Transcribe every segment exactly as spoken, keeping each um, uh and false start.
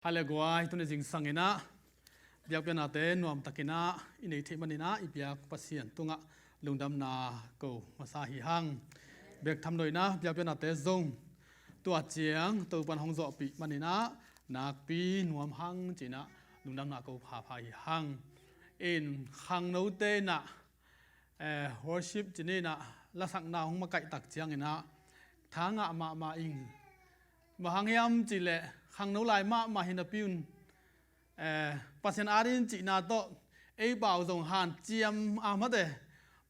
Hale guai, tuni zingsang inah biakpiaknate nuamtak inah i neih theih man inah i biak Pasian tungah lungdamna ko masa hi hang. Bek tham lo inah biakpiaknate zong tua ciang Topan hong zawhpih man inah nakpi nuam hang ci inah lungdamna ko phapha hi hang. In khangnote inah eh, worship ci ni inah lasakna hong makaihtak ciang inah tha ngah mahmah ing. Bang hang hiam cih leh khangno lai mahmah hi napi un, eh, Pasian ading cihna tawh ei pau zong hanciam a mate,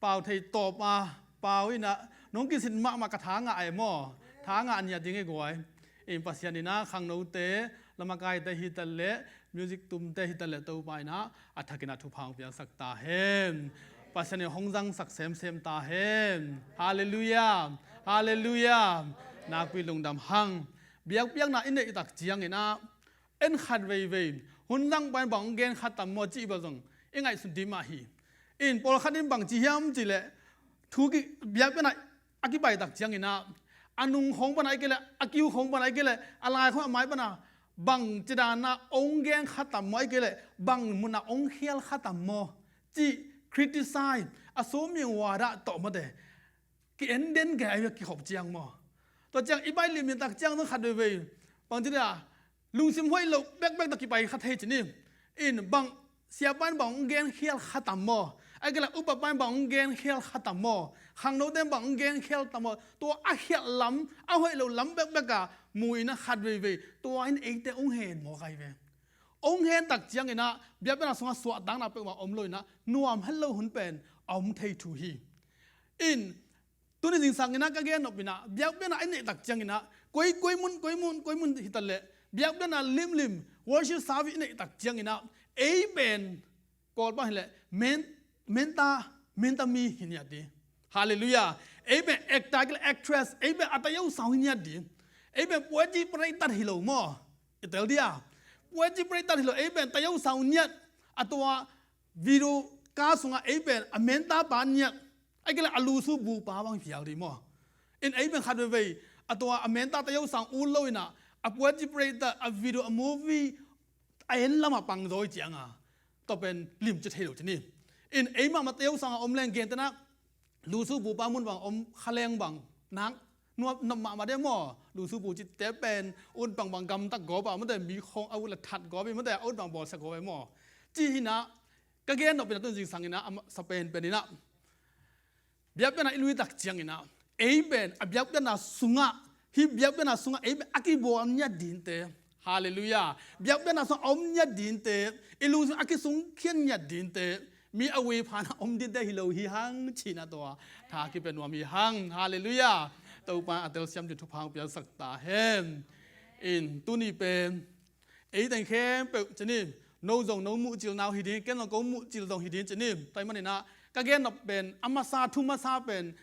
pau thei tawp a, pau inah nong kisin mahmah ka tha ngah e maw? Tha ngah nia ding e guai. In Pasian inah khangnote, lamakaite hi ta leh, music tumte hi ta leh Topa inah a thak inah thupha hong piaksak ta hen. Pasian in hong zangsak semsem ta hen. Halleluiah. Halleluiah. Nakpi lungdam hang. Biakpiakna i neihtak ciang inah en khat veivei hun zang pan bang hong gen kha tam maw cih bang zong i ngaihsun dim mah hi. In pawlkhat in bang ci hiam cih leh thu ki biakpiakna a kipaitak ciang inah a nung khawng pana ahih kei leh a kiu khawng pana ahih kei leh a lai khawng a mai pana bang cidana hong gen kha tam maw ahih kei leh bang muna hong khial kha tam maw cih criticize a suming wada tawh mate ki-en den kei a kikhop ciang maw? Tua ciang i bai limlitak ciang zong khat veivei bang ci dia lungsim hoih lo bekbek tawh kipai kha thei ci ni. In bang siapa in bang hong gen khial kha tam maw? Ahih kei leh upapa in bang hong gen khial kha tam maw? Khangnote in bang hong gen khial tam maw? Tua a khialh lam a hoih lo lam bekbek a mu inah khat veivei tua in eite hong hen maw kai ve. Hong hentak ciang inah biakpiakna sungah suahtakna peuhmah om lo inah nuam het lo hun pen a om thei thu hi. In tuni zingsang inah ka gen nop inah biakpiakna i neihtak ciang inah koi koi mun koi mun koi mun hi ta leh biakpiakna limlim worship service i neihtak ciang inah ei pen Kawlpau hi leh men, menta, menta mi hi niat ding. Halleluiah. Ei pen actor kei leh actress, ei pen a tayo sau hi niat ding. Ei pen puaci preitat hi lo maw? I tel dia puaci preitat hi lo, ei pen tayo sau niat. A tua video ka sungah ei pen a menta pa niat. Ahih kei leh a lusu bupa bang phial dih maw? In ei pen khat veivei a tua a menta tayo sang ut lo inah a puaci preitat a video a movie a en lamah pang zaw i cianga tua pen limci thei lo ci ni. In ei mahmah tayo sanga om leng gentehna lusu bupa mun bang om kha leng bang nak nuam nop mahmah de maw? Lusu bu cite pen ut bang bang gamtak gawp a mate mi khawng a ut le that gawp i mate a ut bang bawlsia gawp i maw? Ci hi inah ka gen nop inah tun zingsang inah a masa penpen inah biakpiakna i luitak ciang inah ei pen a biakpiakna sungah hih biakpiakna sungah ei pen a kibawl niat dingte. Halleluiah. Biakpiakna sungah a om niat dingte, i lungsim a kisungkhiat niat dingte, mi a ui phan a om dingte hi lo hi hang ci inah tua tha kipia nuam hi hang. Halleluiah. Topa a telsiam ding thupha hong piaksak ta hen. In tuni pen ei teng khempeuh ci ni. No zong no muhcil nau hi ding, ken zong ko muhcil zong hi ding ci ni. Tua ahih man inah ka gen nop pen a masa thu masa pen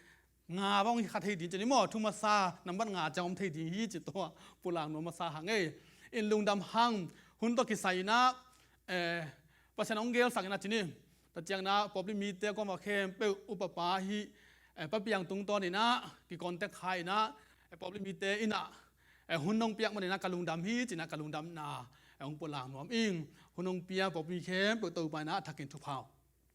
nga bang hi kha thei ding ci ni maw? Thu masa nambat nga ciang om thei ding hi ci tua pulak nuam masa hang ei. In lungdam hang. Hun tawh kisai inah eh, Pasian hong gelsak inah ci ni. Tua ciang inah pawlpi mite kuamah khempeuh upapa hi, eh, Pa Piang tungtawn inah kicontact kha inah eh, pawlpi mite inah eh, hun hong piak man inah ka lungdam hi ci inah ka lungdamna eh, hong pulak nuam ing. Hun hong pia pawlpi khempeuh Topa inah a thakin thupha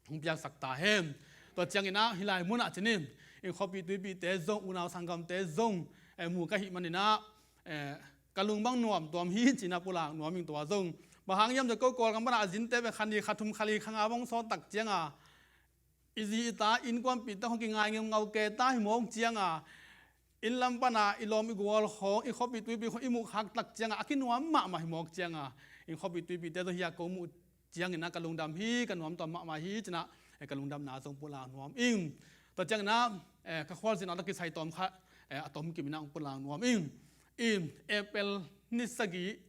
hong piaksak ta hen. Tua ciang inah hih lai munah ci ni. In khuapi tuipite zong unau sanggamte zong eh, mu ka hih man inah eh, ka lung bang nuam tuam hi ci inah pulak nuam ing tua zong. Bang hang hiam cih leh ko Kawlgam pana a zinte pen kha nih kha thum kha li kha nga bang sawttak cianga i zi i ta innkuanpihte hong kingai ngeungau kei ta hi mawk cianga inn lam pana i lawm i gual khawng i khuapi tuipi khawng i muh khaktak cianga a kinuam mahmah hi mawk cianga in khuapi tuipite zong hi a ko muh ciang inah ka lungdam hi, ka nuam tuam mahmah hi ci inah eh, ka lungdamna zong pulak nuam ing. Tua ciang inah eh, ka khualzinna tawh kisai tawm khat eh, a tom kim inah hong pulak nuam ing. In April ni sagih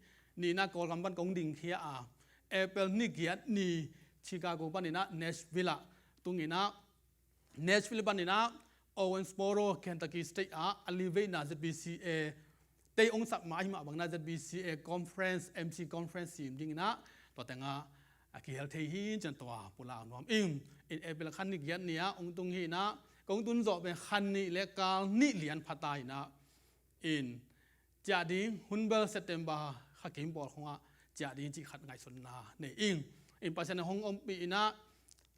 ni inah Kawlgam pan kong dingkhia a, April ni giat ni Chicago pan inah Nashville ah tung inah Nashville pan inah Owensboro, Kentucky State ah a li veina Z B C A tei hong sap ma ahi mah bangin ah Z B C A conference, M C conference sim ding inah tua tengah a kihel thei hi ci inah tua pulak nuam ing. In April kha ni giat ni ah hong tung hi inah kong tun zawh pen kha nih le kal nih lian pha ta inah in ciah ding hun bel September kha kim pawl khawngah ciah ding cih khat ngaihsutna nei ing. In Pasian in hong ompih in ah,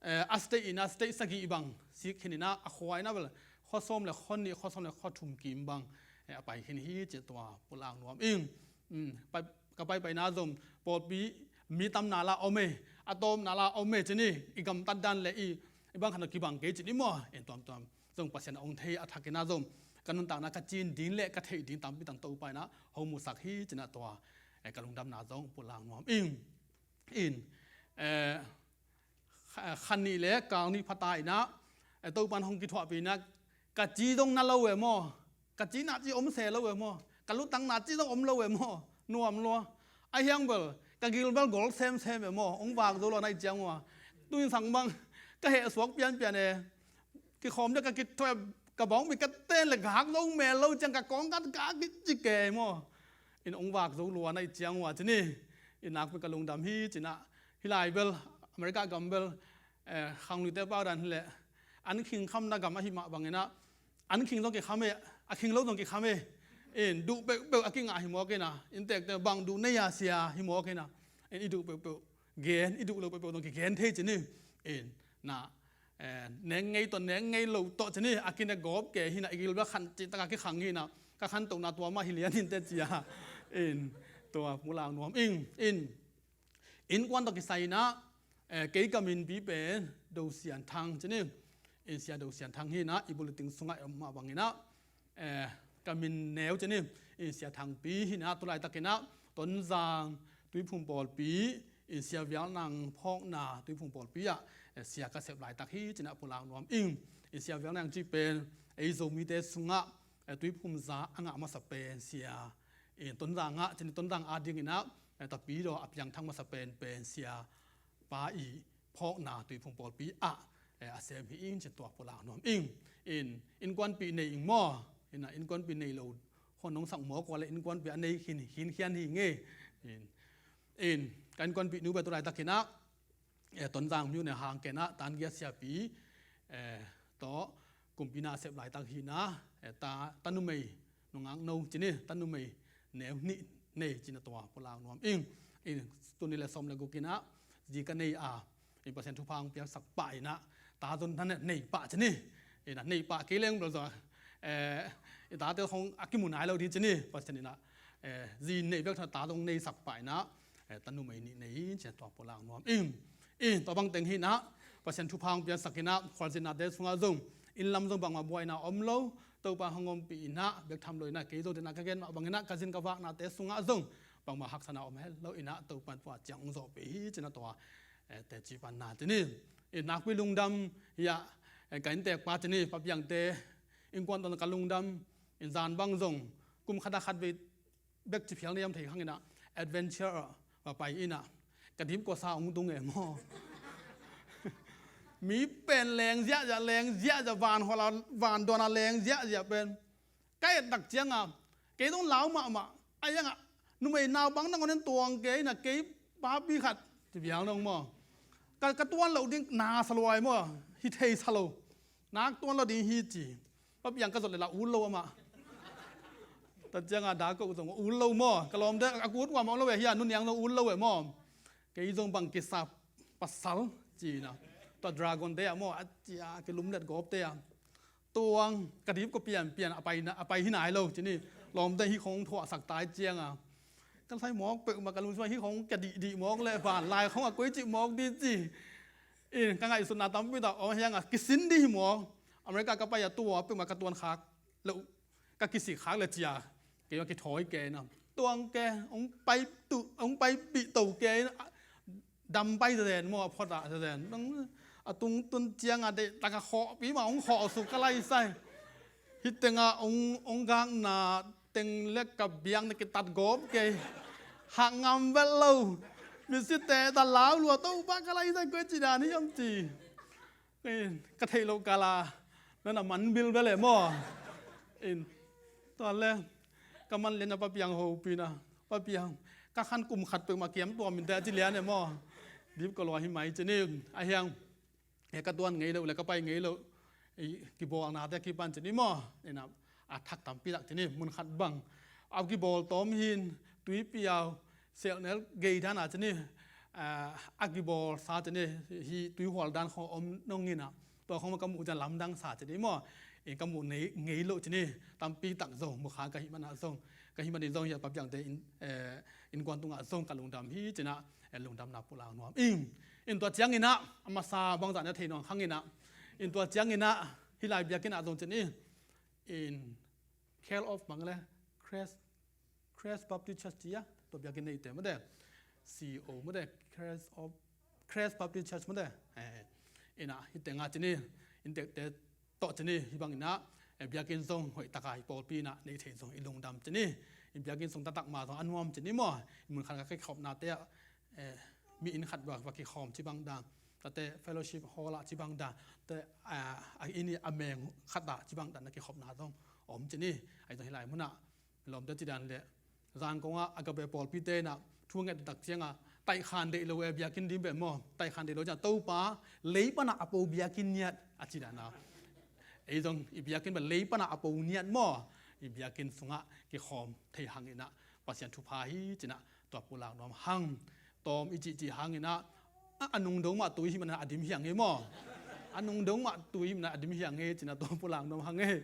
eh, a state in ah, state sagih bang sik khin in ah, a khua in ah bel khua sawm le khua nih, khua sawm le khua thum kim bang, eh, a pai khin hi ci tua pulak nuam ing. Um, pai, ka paipaina zong pawlpi mi tamna la om e, a tawpna la om e ci ni, i gamtat dan le i, i bang khat na kibang kei ci ni maw, en tuamtuam. Zong Pasian a ong thei a thak in ah zong ka nuntakna ka cin ding le ka theih ding tampi tang Topa in ah hong musak hi ci in ah tua, eh, ka lungdamna zong pulak nuam ing. In, eh, kha-, kha nih le kal nih pha ta in ah, eh, Topa in hong kithuahpih in ah, ka ci zong na lo e maw, ka cihna ci om se lo e maw, ka lutangna ci zong om lo e maw, nuam lua. A hiang bel ka gil bel gol semsem e maw, ong vak zo lua na i ciang ua. Tu in sang bang ka heh suak pianpian e. Kikhawm dia ka kithuah, ka bawng mi ka ten le gak zo mel lo ciang ka kawng ka gak ki ci ke maw. In ong vak zo lua na i ciang ua ci ni. In nakpi ka lungdam hi ci in ah. Hih lai bel America gam bel, eh, khangluite pau dan hi leh an khing khamna gam ahi mah bang in ah, an khing zong kikham e, a khing lo zong kikham e. In duh peuhpeuh a kingah hi mawk in ah, inntekte bang duh nei a sia hi mawk in ah, in i duh peuhpeuh gen, i duh lo peuhpeuh zong kigen thei ci ni. In na, eh, neng ngei tawh neng ngei lo tawh ci ni, a kine gawp ke hi in ah, i gil bel khan cih tak a kikhang hi in ah, ka khantohna tua mah hi lian in teh ci a. In tua pulak nuam ing. In innkuan tawh kisai in ah, eh, kei ka minpi pen Do Sian Thang ci ni. In Sia Do Sian Thang hi in ah, i bulletin sungah om mah bang in ah, eh, ka min neu ci ni. In Sia Thangpi hi in ah, tu laitak in ah Tonzang Tuiphum pawlpi, in Sia Vial Nang phawkna Tuiphum pawlpi ah, eh, sia ka sep laitak hi ci in ah pulak nuam ing. In Sia Vial Nang cih pen ei Zomite sungah, eh, Tuiphum za a ngah masa pen sia, in Tonzang ah ci ni, Tonzang ading in ah, eh, Tapidaw a piangthak masa pen pen sia pa i phawkna Tuiphum pawlpi ah, eh, a sem hi ing ci tua pulak nuam ing. In innkuanpih nei ing maw. In ah innkuanpih nei lo hon nong sak mawk ua le innkuanpih a nei khin, khin khian hi ing e. In, in ka innkuanpih nu bel tu laitak in ah, eh, Tonzang myu ne hang ken ah tangia siapi, eh, tawh kumpi na a sep laitak hi in ah, eh, ta, ta numei nungak no ci ni, ta numei neu nih nei ci in ah tua pulak nuam ing. In tuni le sawm le guk in ah zi ka nei a, in Pasian thupha hong piaksak pah in ah ta zong na nei pah ci ni. In ah nei pah kei leng bel zong, eh, i tate hong a kimu nai lo ding ci ni. Pasian in ah, eh, zi nei bek tha ta zong neisak pah in ah, eh, ta numei nih nei ci in ah tua pulak nuam ing. In tua bang teng hi in ah Pasian thupha hong piaksak in ah khualzinate sungah zong inn lam zong bangmah buaina om lo, Topa hong ompih in ah bek tham lo in ah, kei zong den ah ka gen mah bang in ah ka zin ka vaknate sungah zong bangmah haksatna om het lo in ah Topa in tua ciang hong zawhpih hi ci in ah tua, eh, teci panna ci ni. In nakpi lungdam hi ah, eh, ka inntek pa ci ni, Pa Piangte innkuan tawh ka lungdam. In zan bang zong kum khat ah khat vei bek ci phial na hiam thei khang in ah adventure ah va pai in ah ka dip kua sa hong tung e maw. Mi pen leng ziahziah, leng ziahziah, van hol a, van dawn a leng ziahziah pen ka et tak ciang a, kei zong lau mahmah. A hiang ah numei naupang nangawn in tuang kei in ah, kei papi khat ci biang dong maw. Ka, ka tuan loh ding na sa lua e maw, hi thei sa lo. Nak tuan lo ding hi ci. Pa Piang ka zot le la ut lo amah. Ta ciang a da ko zong ut lo maw. Ka lawmte a kut ua maw lo e hi a, nu niang zong ut lo e maw. Kei zong bang kisa pasal ci in ah. Tua dragon te ah maw, a cia kilum let gawp te ah. Tuang ka dip ko pianpian a pai na, a pai hi nai lo ci ni. Lawmte hih khong thuahsak tai ciang a, ka sai mawk peuhmah, ka lung sungah hih khong ka dihdih mawk le, van lai khong a koi cih mawk dih ci. In ka ngaihsutna tampi tak om hiang a, kisin dih hi mawk. America ka pai a tua peuhmah ka tuan khak lo, ka kisik khak le cia kei mah kithawi kei na. Tuang ke, hong pai tuh, hong paipih to kei na. Dam pai zen maw, a phot ah zen. A tungtun ciang a deih tak a khawhpih mah hong khawh suk ka lai sai. Hih teng ah hong, hong gakna teng le ka biakna kitat gawp kei. Hak ngam vet lo. Misite ta lau lua, Topa ka lai sai koi ci dan hiam ci. In ka theih loh kal a na na man bilbel e maw. In tua le ka man lian a Pa Piang hopih na, Pa Piang, ka khan kum khat peuhmah kiam tuam in teh a ci lian e maw. Dip ka lua hi mai ci ni. A hiang, e, ka tuan ngei loh le ka pai ngei loh, e, kibawlnate kipan ci ni maw. In a, a thak tampi tak ci ni, mun khat bang a kibawl tawm hi in, Tuipiau Selhnel gei dan a ci ni, a, a kibawlsa ci ni, hih tuihual dan khawng om nong inah, tua khawng mah ka muh ciang lamdangsa ci ni maw. In ka muh nei, ngei loh ci ni, tampi tak zong, mukha ka hih manah zong, ka hih manin zong hih a papiangte in, eh, innkuan tungah zong ka lungdam hi cinah, eh, lungdamna pulak nuam ing. In tua cianginah, a masa bangzah na thei nuam khanginah, in tua cianginah, hih lai biakinnah zong ci ni, in Care of bang le, Christ, Christ Baptist Church ci a, tua biakinn neite mate, C O mate, Christ of, Christ Baptist Church mate, eh, inah, hih tengah ci ni, inntekte tawh ci ni, hih banginah, eh, biakinn zong hoih taka hih pawlpi inah nei thei zong i lungdam ci ni, in biakinn sung taktak ma zong a nuam ci ni maw, in mun khat ka kikhopnate ah, eh, mi inn khat va, va kikhawm ci bang dan, tate fellowship hall ah ci bang dan, te, ah, a inn i a meng khat ah ci bang dan na kikhopna zong om ci ni. Ahi zong hih lai munah lawmte ci dan le, Zangkong ah a ka be pawlpite inah thu nget tak ciangah, taihkhan deih lo e biakinn ding be maw, taihkhan deih lo ciang Topa, lei panah a po biakinn niat a ci dan a. Ei zong i biakinn be lei panah a po niat maw, i biakinn sungah kikhawm thei hanginah Pasian thupha hi cinah tua pulak nuam hang. Tawm i cihcih hanginah, a, a nungdong mah tui hih manah a dim hiang hi maw. A nungdong mah tui hih manah a dim hiang hi cinah tua pulak nuam hang hi.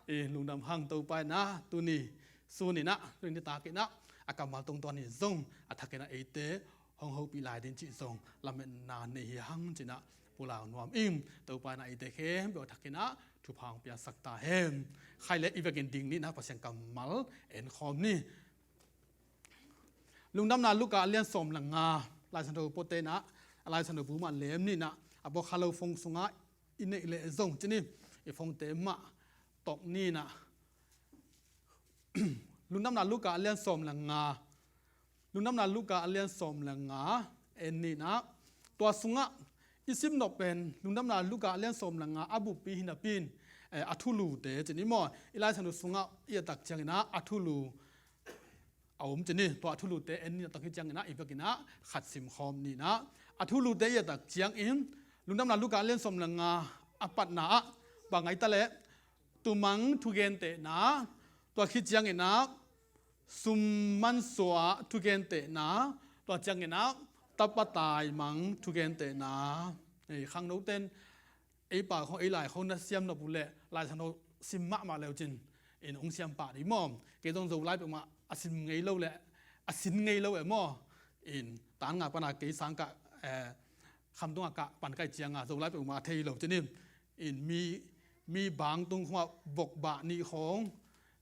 I lungdam hang. Topa inah tuni suninah, tuni takinah, a kammal tungtawnin zong a thakinah eite hong hopih lai ding cih zong lametna nei hi hang cinah pulak nuam ing. Topa inah eite khempeuh a thakinah thupha hong piaksak ta hen. Khai le i vekin ding ninah Pasian kammal enkhawm ni. Lungdamna Luka a lian sawm le nga, Lai Siangtho puate inah, a Lai Siangtho bu mah lem ninah, a bawkhalo phone sungah i neih leh zong ci ni, i phone-te mah tawk ninah. Lungdamna Luka a lian sawm le nga, Lungdamna Luka a lian sawm le nga en ninah, tua sungah i sim nop pen Lungdamna Luka a lian sawm le nga a buppi hi napi in, eh, a thulute ci ni maw, i Lai Siangtho sungah i et tak cianginah a thulu a om ci ni. Tua a thulute en ni a tak hi cianginah i vekinah khat simkhawm ninah, a thulute i et tak ciangin Lungdamna Luka a lian sawm le nga a patna ah bang ai ta leh, tumang thugentehna, tua khit cianginah sum mansuah thugentehna, tua cianginah tapa taimang thugentehna. Ei khangnoten ei pau khawng, ei lai khawng na siam nop uh leh Lai Siangtho sim mahmah le uh cin, in hong siam pah dih maw. Kei zong Zolai peuhmah a sim ngei lo leh a sin ngei lo e maw. In tan nga pana kei sang kah, eh, khamtung a kah pan kai cianga Zolai peuhmah a thei lo ci ni. In mi, mi bang tung khawngah vok bah nih khawng,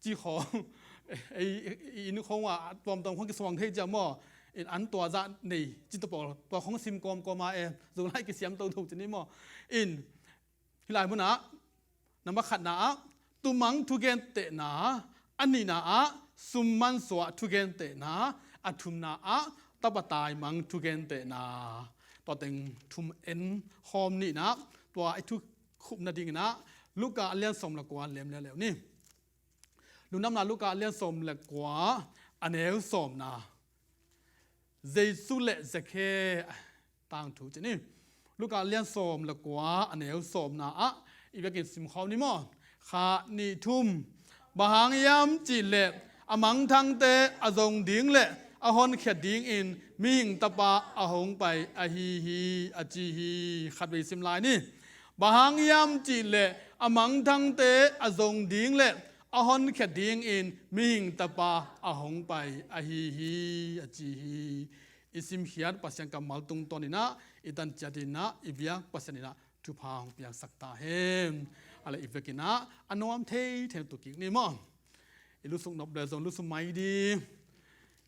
ci khawng, ei, ei inn khawngah tuamtuam khawng kisuang thei ciang maw. In an tua zah nei ci ta pawl, tua khawng sim kawmkawm a e, Zolai kisiam toto ci ni maw. In hih lai munah, number khatna ah tumang thugentehna, a nihna ah sum mansuah thugentehna, a thumna ah tapa taimang thugentehna. Tua teng thum en khawm ninah, tua i thukhupna dinginah Luka a lian sawm le kua lem leuleu ni. Lungdamna Luka a lian sawm le kua a neu sawmna. Jesu le Zakhe tangthu ci ni. Luka lian sawm le kua a neu sawmna ah i vekin simkhawm ni maw. Khat, nih, thum. Bang hang hiam cih leh a mangthangte a zong ding le a honkhiat dingin mihing tapa a hong pai ahi hi, a ci hi. Khatvei sim lai ni. Bang hang hiam cih leh a mangthangte a zong ding le a honkhiat dingin mihing tapa a hong pai ahi hi, a ci hi. I simkhiat Pasian kammal tungtawninah, i tan ciatinah, i biak Pasian inah thupha hong piaksak ta hen. A le i vekinah a nuam thei thei tu kik ni maw. I lusuk nop le zong lusuk mai di.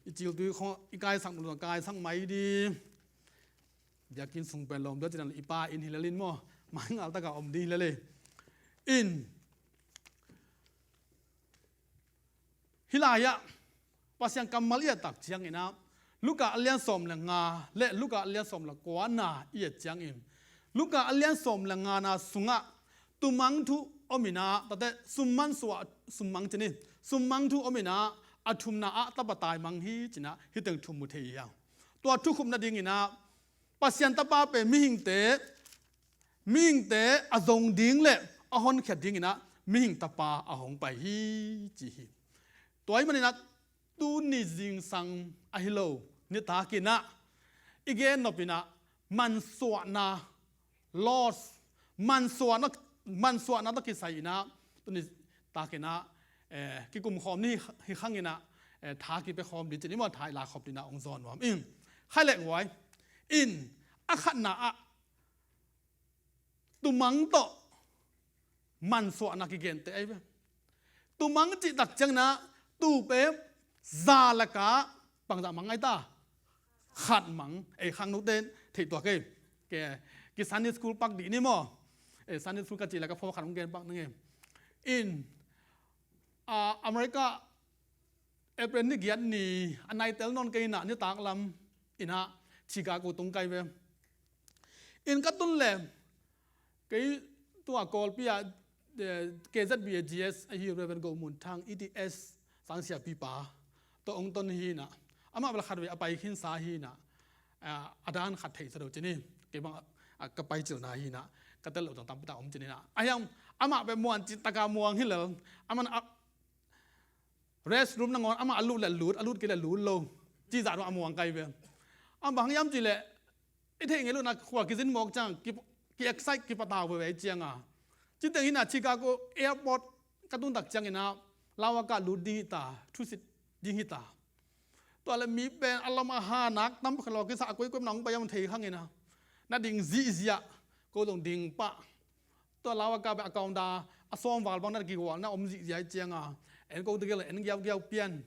I ciltui khawng i kaisak nop le zong kaisak mai di. Biakinn sung pen lawm dua cinan i pa inn hi lel in maw. Mai ngal taka om di hi lel e. In hih lai-ah Pasian kammal i et tak cianginah Luka a lian sawm le nga le Luka a lian sawm le kuana i et ciangin Luka a lian sawm le ngana sungah tumang thu ominah, tate sum mansuah, sum mang ci ni, sum mang thu ominah a thumna ah tapa taimang hi cinah hih teng thum mu thei hi hang. Tua thukhupna dinginah Pasian tapa pen mihingte, mihingte a zong ding le a honkhiat dinginah mihing tapa a hong pai hi ci hi. Tua ahih maninah tuni zingsang ahi lo, Nitak in ah i gen nop in ah mansuahna, loss, mansuahna, mansuahna tawh kisai in ah tuni tak in ah, eh, kikum khawm ni hi khang in ah, eh, tha kipia khawm ding ci ni maw, tha i la khawm ding in ah hong zawn nuam ing. Khai leh guai in, a khatna ah tumang tawh mansuahna kigente ahi ve. Tumang cih tak ciangin ah tupe za lakah bangzah mang ahi ta? Khat mang. Ei, khangnote thei tuak ei. Ke, ki Sunday school pak dih ni maw. Ei, Sunday school ka cih leh ka phaw khat hong gen pak ning ei. In, ah, America April ni giat ni a nai tel nawn kei in ah nitak lam in ah Chicago tung kai ve. In ka tun leh kei tua Kawlpi ah, eh, K Z B A G S ahi Reverend Go Mun Thang, E T S sang siapipa tawh hong ton hi in ah, amah bel khatvei a pai khinsa hi in ah, ah, a dan khat thei sa lo ci ni. Kei bang, ah, ka pai cilna hi in ah ka tel lo zong tampi tak om ci ni in ah. A hiam, amah bel muan cih tak a muang hi lel. Amah, ah, restroom nangawn amah a lut leh lut, a lut kei leh lut lo. Cih zah dong a muang kai ve. Amah bang hang hiam cih leh, i theih ngei lo in ah khua kizin mawk ciang, ki, ki excite, kipatau veve ciang a. Ci teng hi in ah Chicago airport ka tun tak ciangin ah lau a kah lut ding hi ta, thusit ding hi ta. Tua leh mi pen a lam a ha nak tam khat lo kisa a koikoi na hong pai a om thei khang in ah. Na ding zihziah, ko zong ding pah. Tua lau a kah beh a kawnda a sawm val bang na kigualna om zihziah hi ciang a, en ko tegel en giaugiau pian.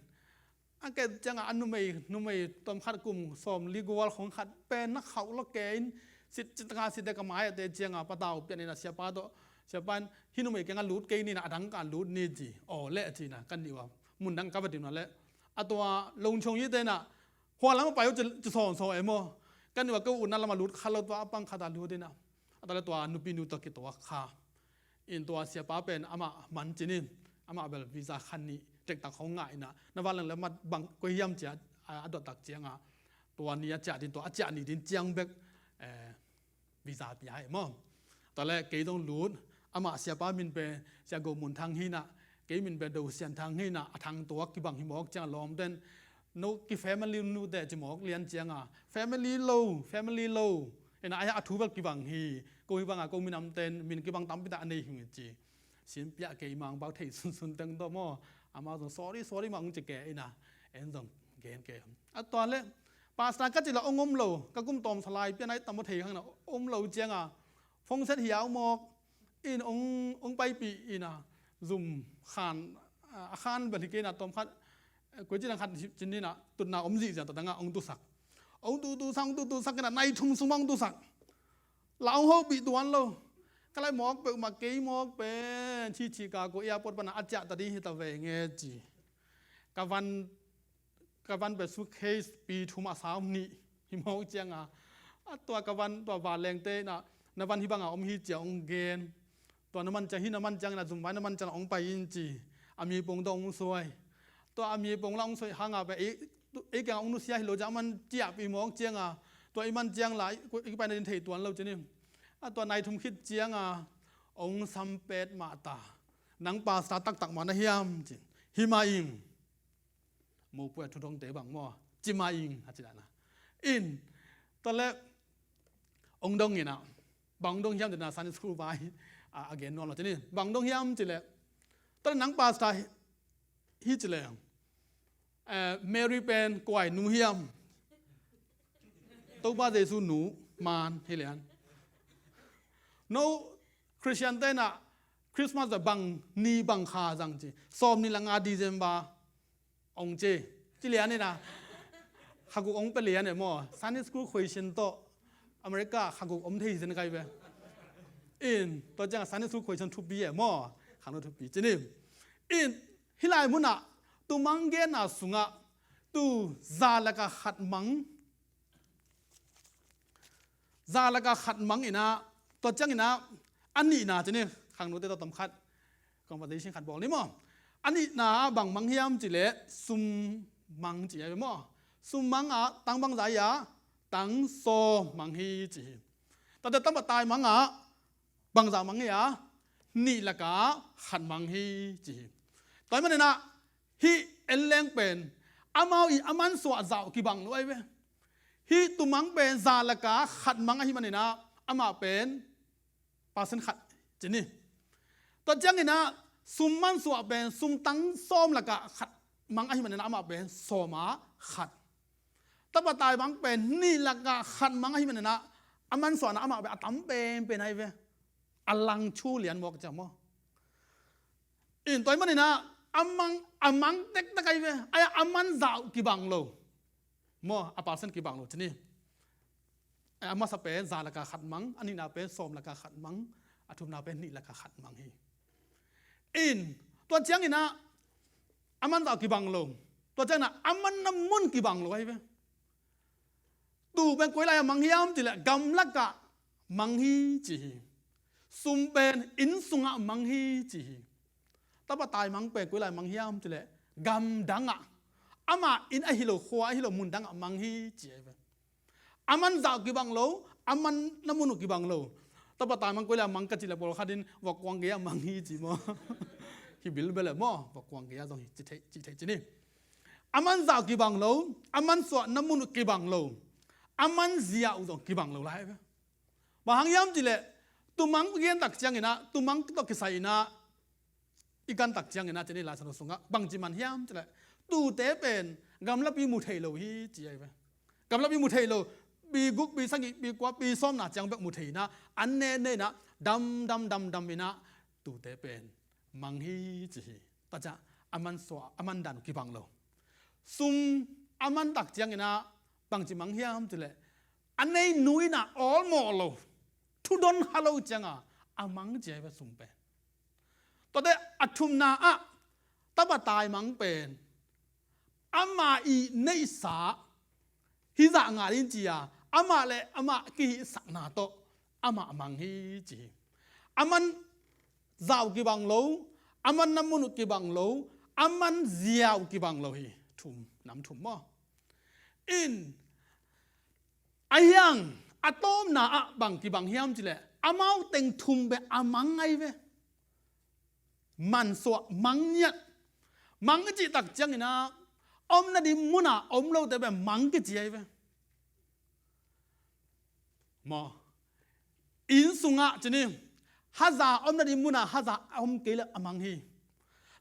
A ket ciang a, a numei, numei tawm khat kum sawmli gual khong khat pen na khauh lo ke in, sit citaka sit de ka mai a te ciang a, patau pian in ah siapa tawh, siapa in, hih numei kiang a lut kei ni in ah, a dang kah lut ni ci. Aw leh ci in ah, kan nih ua mun dang ka va dim na leh, a tua longchong hi te in ah, hua lam a pai uh ci, ci sawnsawn e maw. Kan nih ua ko utna lam a lut kha lo, tua a pang khat a lut in ah, a ta leh tua nupi nu tawh kituak kha. In tua siapa pen amah man ci ni, amah bel visa khan nih tektak hong ngah in ah, na vanleng leh mat bang koi hiam ci a, a, a dot tak ciang a, tua ni a ciah ding, tua a ciah ni ding ciang bek, eh, visa pia hi maw. Tua leh kei zong lut, amah siapa min pen Sia Go Mun Thang hi in ah, kei min pen Do Sian Thang hi in ah, a thang tuak kibang hi mawk ciang a lawmten, no ki family nu te ci mawk lian ciang a, family lo, family lo. In ah, a thu bel kibang hi, ko hih bang a ko minamten min kibang tampi tak a nei hi ci. Sin piah kei mang bak thei sunsun teng tawh maw. Amau zong sorry, sorry mah hong ci kei in ah, en zong gen kei. A tua leh pastor ka cih leh hong om lo, ka kum tawm salai pian ai tam maw thei khang in ah om lo ciang a, phone set hiau mawk in hong, hong paipih in ah, zum khan, a khan bel hi kei in ah tawm khat, eh, koi ci dang khat cin in ah tutna om zihziah, tua dang a hong tusak. Hong tu, tusak, hong tu, tusak in ah nai thum sung mah hong tusak. La hong hopih tuan lo. Ka lai mawk peuhmah kei mawk pen Chichi ka ko airport pan a ciah ta ding hi ta ve nge ci. Ka van, ka van pen suitcase pi thum a sau nih hi mawk ciang a, a tua ka van tua vanlengte in ah, na van hih bang a om hi ci a hong gen. Tua na man ciang, hih na man ciang in ah zumvai na man ciang a hong pai in ci. A mi pong tawh hong suai. Tua a mi pong la hong suai hang a pen ei, ei kiang a hong nusia hi lo ciang a man ciahpih mawk ciang a, tua i man ciang la i, i paina ding thei tuan lo ci ni. A tua nai thum khit ciang a hong sam pet mah ta. Nang pastor taktak mah na hiam ci. Hi mah ing. Mopuai a thu dongte bang maw, ci mah ing a ci dan a. In, tua leh hong dong in ah, bang hong dong hiam ci in ah Sunday school vai a, a gen nuam lo ci ni. Bang hong dong hiam cih leh, tua leh nang pastor hi, hi cih leh, eh, Mary pen kua' nu hiam? Topa Jesu nu man hi lian. No Christian te in ah Christmas a bang ni bang kha zang ci. Sawmnih leh nga December hong ci. Ci lian in ah, kha guk hong pia lian e maw. Sunday school question tawh America kha guk om thei zen kai ve. In, tua ciang a Sunday school question thupi e maw. Khangno thupi ci ni. In, hih lai mun ah tumang genna sungah tu za lakah khat mang, za lakah khat mang in ah, tua ciang in ah, a nihna ci ni, khangnote tawh tom khat conversation khat bawl ni maw. A nihna ah bang mang hiam cih leh sum mang ci hi maw. Sum mang ah tang bangzah hi a, tang sawm mang hi ci hi. Tate tang bangzah tai mang ah, bangzah mang hi a, nih lakah khat mang hi ci hi. Tua ahih manin ah hih en leng pen amau i a mansuah zah uh kibang lo ahi ve. Hih tumang pen za laka khat mang ahih maninah amah pen percent khat ci ni. Tua cianginah sum mansuah pen sum tang sawm laka khat mang ahih maninah amah pen sawma khat. Tapa taimang pen nih laka khat mang ahih maninah a mansuahna amah pen a tam penpen ahi ve. A langthu lian mawk ciang maw. In tua ahih maninah a mang, a mang tektek ahi ve. Ai a man zah uh kibang lo. Maw, a percent kibang lo ci ni. A masa pen za laka khat mang, a nihna pen sawm laka khat mang, a thumna pen nih laka khat mang hi. In tua cianginah a man zah uh kibang lo. Tua cianginah a manna mun kibang lo ahi ve. Tuu pen koi lai-ah mang hiam cileh gamlakah mang hi ci hi. Sum pen inn sungah mang hi ci hi. Tapa taimang pen koi lai mang hiam cileh gamdangah, ama inn ahi lo, khua ahi lo, mundangah mang hi ci ahi ve. A man zah uh kibang lo, a manna mun uh kibang lo. Tapa taimang koi lai mang ka cileh pawlkhat in vokkuang gei-ah mang hi ci maw. Hi bilbel e maw, vokkuang gei-ah zong hi ci thei, ci thei ci ni. A man zah uh kibang lo, a mansuahna mun uh kibang lo, a man zia uh zong kibang lo lai ve. Bang hang hiam cileh tumang i gen tak cianginah, tumang tawh kisai inah i gan tak cianginah ci ni, Lai Siangtho sungah bangci man hiam cileh tuute pen gamlapi mu thei lo hi ci ahi ve. Gamlapi mu thei lo, pi guk, pi sagih, pi kua, pi sawmna ciang bek mu thei inah an ne ne inah dam dam dam dam inah tuute pen mang hi ci hi. Tua ciah a mansuah, a mandan uh kibang lo. Sum a man tak cianginah bangci mang hiam cileh a neinu inah awlmawh lo, thudon ha lo cianga a mang ci ahi ve sum pen. Tuate a thumna ah tapa taimang pen ama i neihsa hizah ngal in ci-a amah le amah kihihsakna tawh amah mang hi ci hi. A man zah uh kibang lo, a manna mun uh kibang lo, a man zia uh kibang lo hi. Thum, nam thum maw. In ahi hang a tawpna ah bang kibang hiam cileh amau teng thum bek a mang ahi ve. Mansuah, mang ngiat. Mang i cih tak cianginah om nading munah om lote bek mang kici ahi ve. Maw, inn sungah ci ni, haza om nading munah haza a om kei leh a mang hi.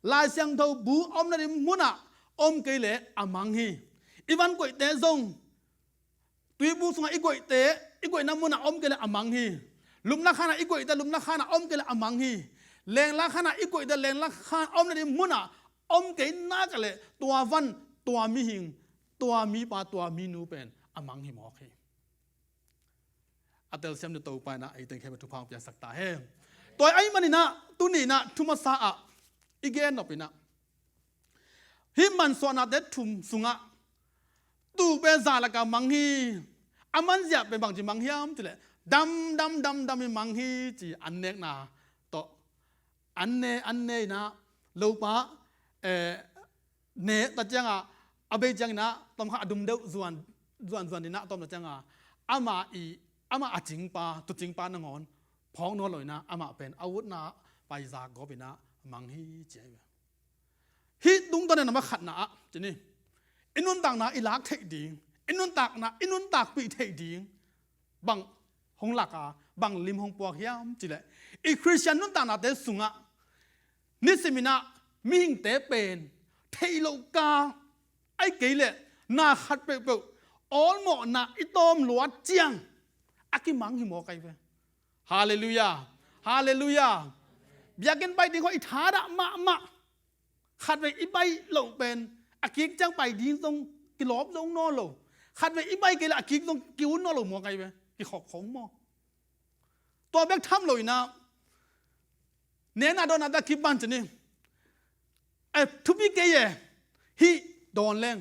Lai Siangtho bu om nading munah om kei leh a mang hi. I van koihte zong tuibu sungah i koihte, i koihna munah om kei leh a mang hi. Lupna khanah i koihte, lupna khanah om kei leh a mang hi. Lengla khanah i koihte, lengla khan om nading munah om kei nak leh tua van, tua mihing, tua mipa, tua minu pen a mang hi mawk hi. A telsiam ni Topa inah ei teng khempeuh thupha hong piaksak ta hen. Tua ahih maninah tuni inah thu masa ah i gen nop inah hih mansuahnate thum sungah tuu pen za laka mang hi. A manzia pen bangci mang hiam cileh dam dam dam dam i mang hi ci an nekna tawh. An ne, an ne inah lopa, eh, ne ta ciangah a bei cianginah tawmkhat a dum deuh zuan, zuan zuan inah tawm ta ciangah ama i, ama a cingpa, tucingpa nangawn phawk nawn lo inah amah pen a utna paizak gawp inah mang hi ci ahi ve. Hih tungtawn in a ma khatna ah ci ni, i nuntakna i lak theih ding, i nuntakna i nuntakpih theih ding bang hong lak a, bang lim hong puak hiam cileh i Khristian nuntaknate sungah nisiminah mihingte pen theih loh ka, ahih kei leh na khat peuhpeuh awlmawhna i tawm luat ciang a kimang hi mawk ahi ve. Halleluiah. Halleluiah. Biakinn pai ding khawng i thadah mahmah. Khatvei i pai loh pen a kik ciang pai ding zong kilawp zo nawn lo. Khatvei i pai kei leh a kik zong ki-un nawn lo mawk ahi ve. Kikhop khong maw. Tua bek tham lo inah nena dawnna ta kipan ci ni. Eh, thupi kei e hih dawn leng,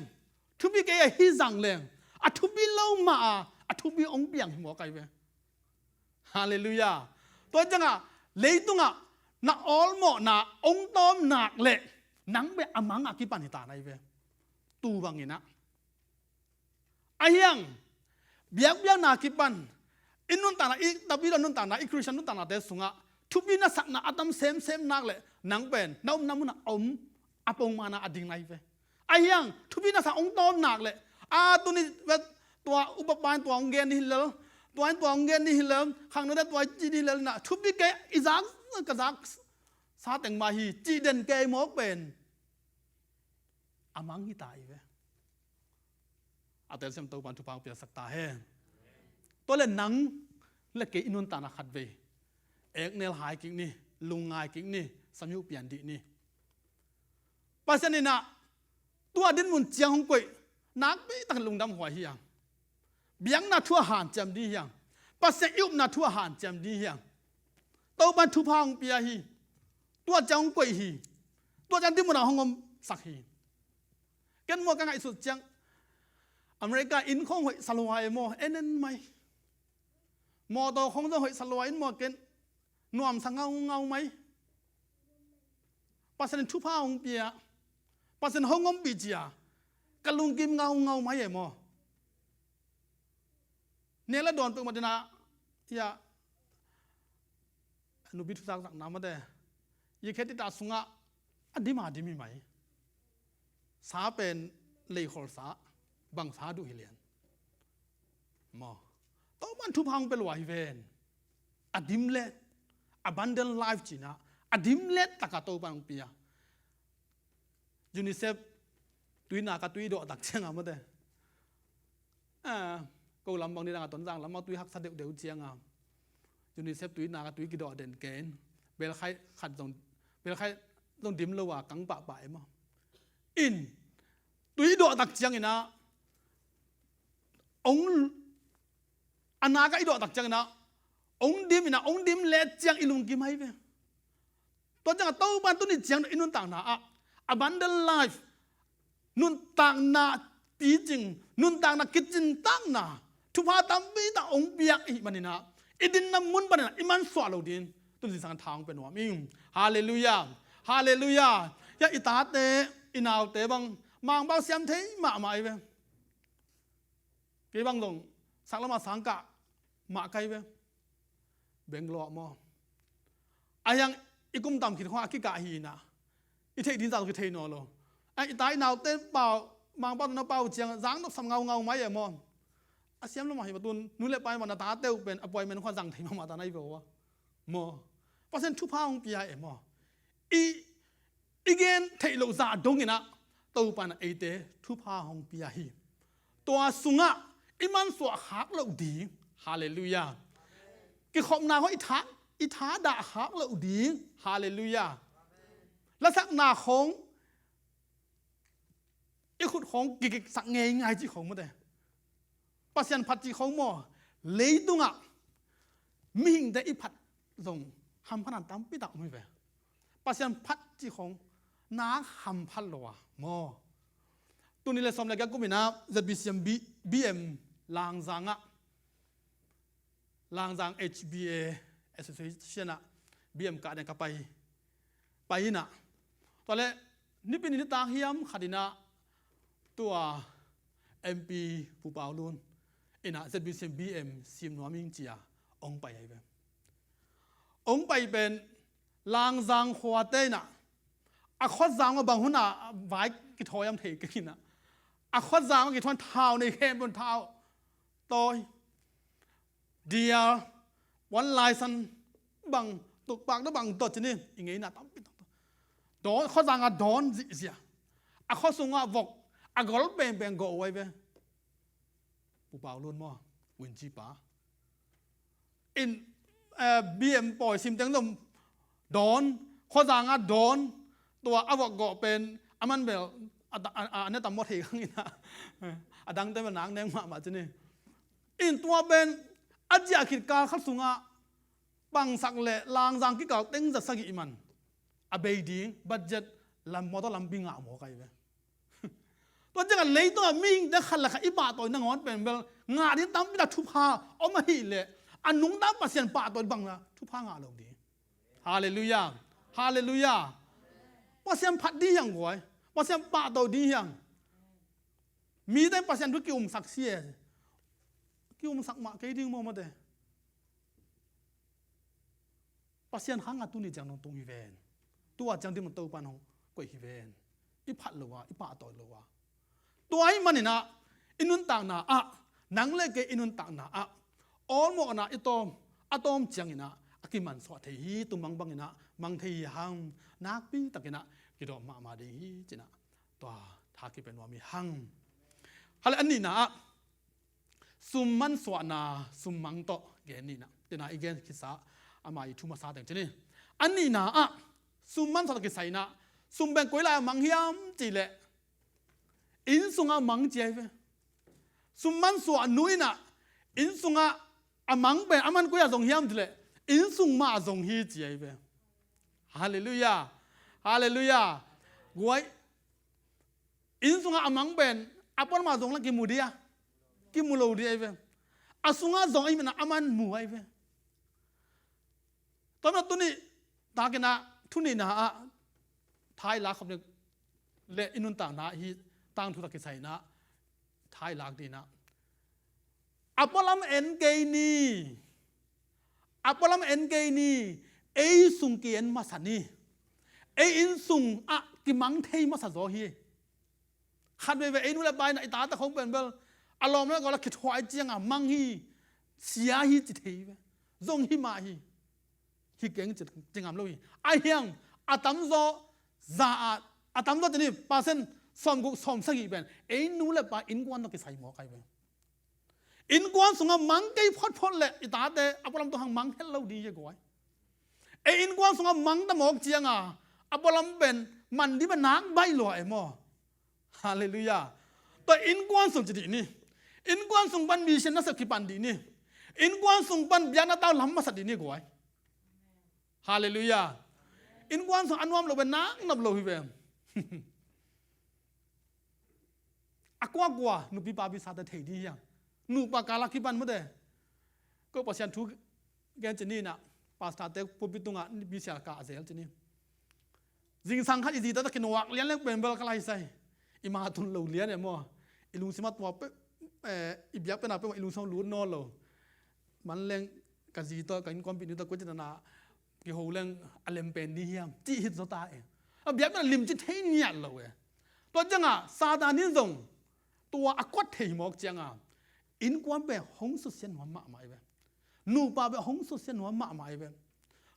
thupi kei e hih zang leng, a thupi lo mah a, a thupi hong piang hi mawk ahi ve. Halleluiah. Tua ciangah leitungah na awlmawhna hong tawm nak leh nang bek a mang a kipan hi ta na hi ve. Tuu banginah ahi hang biakpiakna kipan i nuntakna, i tapi lo nuntakna, i Khristian nuntaknate sungah thupi na sakna a tam semsem nak leh nang pen na omna munah om a pongmana a ding na hi ve. Ahi hang thupi na sak hong tawm nak leh a tuni vet Tua upa pa in tua hong gen ni hi lel, tua in tua hong gen ni hi lel, khangnote tua i ci ni hi lel inah, thupi kei, i zak, ka zak sa teng mah hi, cih den kei mawk pen a mang hi ta hi ve. A telsiam Topan thupha hong piaksak ta hen. Tua le nang le kei i nuntakna khat vei eknel hai kik ni, lungngai kik ni, samyuh pian dih ni. Pasian inah tua dinmun ciang hong koih nakpi takin lungdam huai hi hang. Biakna thu a hanciam ding hi hang. Pasian i upna thu a hanciam ding hi hang. Topan thupha hong pia hi. Tua ciang hong koih hi. Tua ciang dinmun ah hong omsak hi. Ken maw ka ngaihsut ciang America inn khong hoih sa lua e maw, en en mai. Mawtaw khong zong hoih sa lua in maw ken nuamsa ngaungau mai. Pasian in thupha hong pia, Pasian hong ompih cia ka lungkim ngaungau mai e maw. Nek le dawn peuhmah dina ia nupi thuzakzakna mate i khetita sungah a dim a dim hi mai. Sa pen leikholsa bangsa duh hi lian maw. Topan thupha hong pia lua hi ven. A dim let, abundant life cina a dim let taka Topan hong pia. UNICEF tuina ka tui dawh tak cianga mate. Ah, ko lam bang ni danga Tonzang lam bang tui haksa deuhdeuh cianga UNICEF tuina ka tui kidawh den ken belkhai khat zong, belkhai zong dim lo a kang pahpah e maw. In tui dawh tak ciangina ong a naka i dawh tak ciangina ong dim ina ong dim let ciang i lungkim hai ve. Tua ciangah Topa tuni ciang i nuntakna ah abundant life, nuntakna picing, nuntakna kicintakna thupha tampi tak hong piak i hih maninah i dinna mun paninah i mansuah lo ding tuni sang tha hong pia nuam ing. Halleluiah. Halleluiah. Hia i tate i naute bang mangbau siam thei mahmah i ve. Kei bang zong saklama sangkah mah kai ve. Bangalore maw a hiang i kum tam khin khong a kikah hi inah i theih ding zah kithei naw lo. A i ta i naute pau mangpau na pau ciang zang nopsam ngaungau mai e maw. A siam lo mah hi matun nu le pai mah na tate uh pen appointment khua zang thei mahmah ta na i ve uh a maw. Pasian thupha hong pia e maw. I i gen theih loh zah donginah Topa in eite thupha hong pia hi. Tua sungah i mansuah khak loh ding. Halleluiah. Kikhopna khong i tha, i thadah khak loh ding. Halleluiah. Lasakna khong i khut khong kikiksak ngeingai cih khong mate. Pasian phat cih khong maw leitungah mihingte i phat zong hamphatna tampi tak om hi ve. Pasian phat cih khong nak hamphat lo a maw. Tuni le sawm le giat kuminah Z B C M B, B M Langzangah Langzang H B A Association ah B M kah ding ka pai pai inah tua le nipi ni nitak hiam khat inah tua M P Pu Pau Lun inah Z B C M B M sim nuam ing cia ong pai ahi ve. Ong pai pen Langzang khuate inah a khuazang a bang hunah vai kithawi am thei kei inah a khuazang a kithawi thau nei khem pun thau tawi dial, wan laisan bang tukpak na bang dot cini i ngeina tampi tak dawn khuazanga dawn zihzia a khua sungah vok a gol pengpeng gawh uai ve. Pu Pau Lun maw Win Ci pa in eh, B M pawi sim teng zong dawn khuazanga dawn tua a vok gawh pen a man bel a ne tam maw thei kang inah a dangte bel nak neng mahmah cini. In tua pen a ziah khit kal khat sungah pangsak le Langzang kikal teng za sagih man a bei ding budget lam mawtaw lampi ngah maw kai ve. Tua ciangah leitungah mihingte khat le khat i pahtawi nangawn pen bel ngah ding tampi tak thupha om ahih leh a nungta Pasian pahtawi bangna thupha ngah lo ding. Halleluiah. Halleluiah. Pasian phat ding hiang guai. Pasian pahtawi ding hiang. Mite Pasian thu kiumsak si e. Kiumsak mah kei ding maw mate. Pasian hanga tuni ciang nong tung hi ven. Tua ciang ding Topa nong koih hi ven. I phat lo a i pahtawi lo a tua hi maninah i nuntakna ah Nang le kei i nuntakna ah awlmawhna i tawm, a tawm cianginah a kimansuah thei hi. Tua mang banginah mang thei hi hang. Nakpi takinah kidawm mahmah ding hi cinah tua tha kipia nuam hi hang. Hale a nihna ah sum mansuahna, sum mang tawh gen nihna. Tena i gen khitsa ama i thu masa teng cini. A nihna ah sum mansuah tawh kisai inah sum beng koi lai-ah mang hiam cih leh inn sungah mang ci ahi ve. Sum mansuah nu inah inn sungah a mang pen a man koi-ah zong hiam cih leh inn sung mah zong hi ci ahi ve. Halleluiah. Halleluiah. Guai, inn sungah a mang pen a puan mah zong la kimu dia, kimu lo dia ahi ve. A sungah zong ahi manah a man mu ahi ve. Tua mah tuni takinah thu nihna ah tha i lak khop ding le i nuntakna hi. Tangthu tawh kisai inah tha i lak dinah a pualam en kei ni. A pualam en kei ni. Ei sung ki-en masa ni. Ei inn sung ah kimang thei masa zaw hi. Khat veivei ei nu le pa inah i tate khong pen bel a lawm le gawl a kithuah ciangah mang hi, sia hi ci thei hi ve. Zong hi mah hi. Hi keng ci, ci ngam lo hi. Ahi hang a tamzaw za ah a tamzaw cini percent sawmguk sawmsagih pen ei nu le pa innkuan tawh kisai mawk ahi ve. Innkuan sungah mang kei photphot le i tate a pualam tua hang mang het lo ding hi a guai. Ei innkuan sungah mang ta mawk cianga a pualam pen man ding pen nak baih lua e maw. Halleluiah. Tua innkuan sung ci dih ni. Innkuan sung pan mission nasep kipan dih ni. Innkuan sung pan biakna tau lam masa dih ni guai. Halleluiah. Innkuan sung a nuam lo pen nak nop lo hi ve. A kuakua nupi papi sate thei dih hiang. Nupa kala kipan mate. Ko Pasian thu gen cini inah pastor te pulpit tungah nipi sia kah a zel cini. Zingsang khat i zi tawh kinuak lian leng pen bel ka lai sai. I ma tun lo lian e maw. I lungsim a tua pe, eh, i biak pen a pe maw i lungsim a lut nawn lo. Man leng ka zi tawh ka innkuanpih nu tawh koi cinana kiho leng a lem pen ding hiam cih hit zaw ta e. A biak pen a limci thei ngiat lo e. Tua ciangah Satan in zong tua a kuat thei mawk ciangah innkuan pen hong susia nuam mahmah ahi ve. Nupa pen hong susia nuam mahmah ahi ve.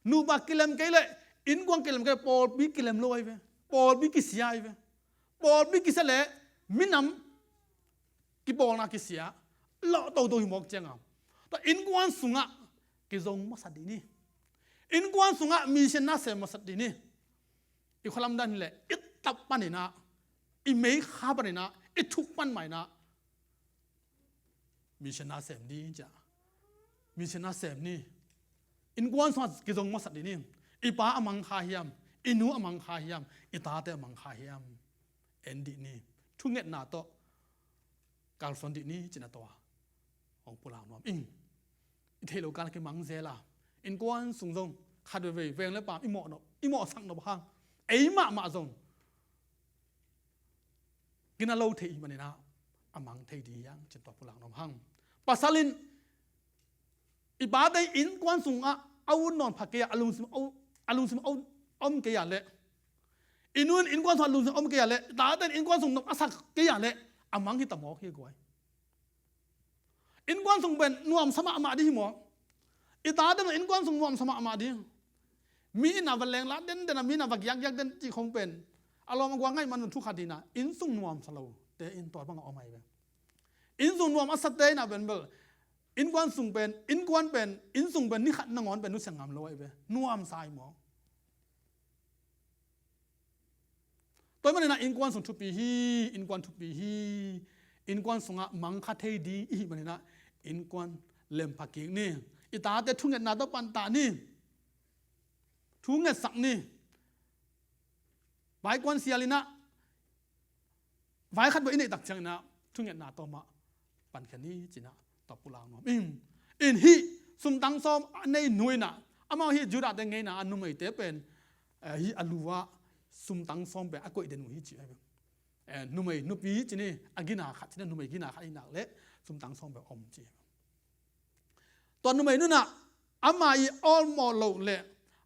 Nupa kilem kei leh innkuan kilem kei leh pawlpi kilem lo ahi ve. Pawlpi kisia ahi ve. Pawlpi kisia leh minam kipawlna kisia lawh toto hi mawk cianga tua innkuan sungah kizong masat dih ni. Innkuan sungah mission na sem masat dih ni. I khualam dan hileh i tap paninah, i meikha paninah, i thuk pan mainah mission na sem dih cia. Mission na sem ni. Innkuan sungah kizong masat dih ni. I pa a mang kha hiam, i nu a mang kha hiam, i tate a mang kha hiam, en dih ni. Thungetna tawh kalsuan dih ni cina tawh a hong pulak nuam ing. I theih lo kal a kimang zel a innkuan sung zong khat veivei veng le paam i mawh nop, i mawhsak nop hang ei mahmah zong gina lo thei i maninah a mang thei dih hiang cin tua pulak nuam hang. Pasal in i pate innkuan sungah a ut nawn pha kei a, a lungsim a ut, a lungsim a ut om kei a leh, i nu in innkuan sungah a lungsim a om kei a leh, i tate in innkuan sung nop a sak kei a leh a mang hi ta mawk hi guai. Innkuan sung pen nuamsa mahmah dih hi maw? I tate pen innkuan sung nuamsa mahmah dih. Mi in a va lengla denden a, mi in a va giakgiak den cih khong pen a lawm a guak ngaih man un thukhat dihna, inn sung nuamsa lo te in tua bangah om ahi ve. Inn sung nuam a sate in a pen bel innkuan sung pen, innkuan pen, inn sung pen ni khat nangawn pen nusia ngam lo ahi ve. Nuamsa ahi maw? Tua hi maninah innkuan sung thupi hi. Innkuan thupi hi. Innkuan sungah mang kha thei ding i hih maninah innkuan lempha kik ni. I tate thungetna tawh pantah ni. Thungetsak ni. Vaikuan sialinah vai khat bawh i neih tak cianginah thungetna tawh mah pankhia ni cinah tua pulak nuam ing. In hih sumtang sawm a nei nu inah amau hih Judah te ngeina a numeite pen, eh, hih a lu ah sumtang sawm pen a koih den uh hi ci ahi ve. Eh, numei nupi cini a gina khat cini, numei gina khat i nak leh sumtang sawm pen om ci ahi ve. Tua numei nunah ama i awlmawh loh le